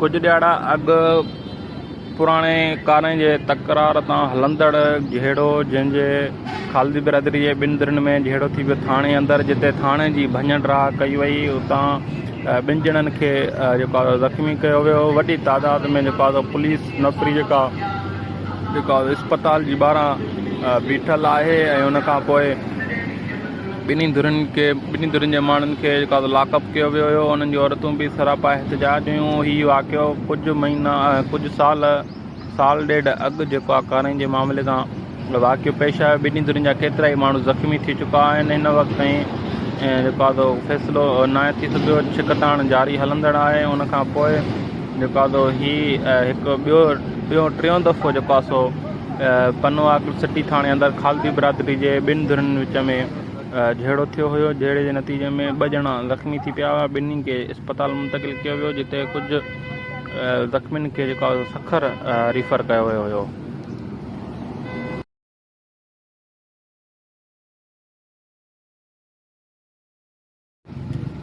ڪجهه ڏهاڙا اڳ پراڻي ڪارين جي تڪرار تان هلندڙ جهيڙو جنهن جي خالدي برادري جي ٻن ڌرين ۾ جهيڙو ٿي پيو ٿاڻي اندر جتي ٿاڻي جي ڀڃ ڊاهه ڪئي وئي اتان ٻن ڄڻن کي جيڪو آهي زخمي ڪيو ويو وڏي تعداد ۾ جيڪو آهي پوليس نفري جيڪا جيڪا اسپتال جي ٻاهران بيٺل آهي ۽ ان کان پوء ٻنهي ڌرين کي ٻنهي ڌرين جي ماڻهن کي جيڪو آهي لاڪ اپ ڪيو ويو هيو انهن جون عورتون به سراپا احتجاج هيون هي واقعو ڪجهه مهينا ڪجهه سال سال ڏيڍ اڳ جيڪو آهي ڪارين جي معاملي تان واقعو پيش آيو ٻنهي ڌرين جا ڪيترا ئي ماڻهو زخمي ٿي چڪا آهن هن وقت تائين جيڪو آهي فيصلو ناهي ٿي سگهيو ڇڪتاڻ جاري هلندڙ آهي ان کان پوء جيڪو آهي هي هڪ ٻيو ٻيو ٽيون دفعو جيڪو آهي سو پنوعاقل سٽي ٿاڻي اندر خالدي برادري جي ٻن ڌرين وچ ۾ جهيڙو ٿيو هيو، جهيڙي جي نتيجي ۾ ٻه ڄڻا زخمي ٿي پيا هئا، ٻنهي کي اسپتال منتقل ڪيو ويو، جتي ڪجهه زخمين کي جيڪو آهي سکر ريفر ڪيو ويو هيو.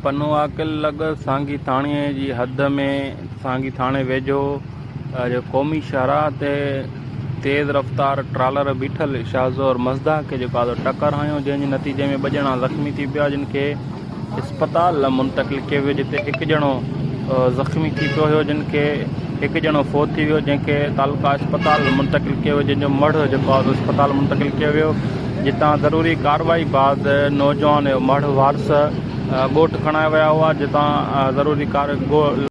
پنوعاقل لڳ سانگي ٿاڻي جي حد ۾ سانگي ٿاڻي ويجهو قومي شاهراهه تي تيز رفتار ٽرالر بيٺل شاهزور مزدا کي جيڪو آهي ٽڪر هنيو جنهن جي نتيجي ۾ ٻه ڄڻا زخمي ٿي پيا جن کي اسپتال منتقل ڪيو ويو جتي هڪ ڄڻو زخمي ٿي پيو هيو جن کي هڪ ڄڻو فوت ٿي ويو جنهن کي تعلقه اسپتال منتقل ڪيو ويو جنهن جو مڙهه جيڪو آهي اسپتال منتقل ڪيو ويو جتان ضروري ڪارروائي بعد نوجوان جو مڙهه وارث ڳوٺ کڻايا ويا هئا جتان ضروري ڪار.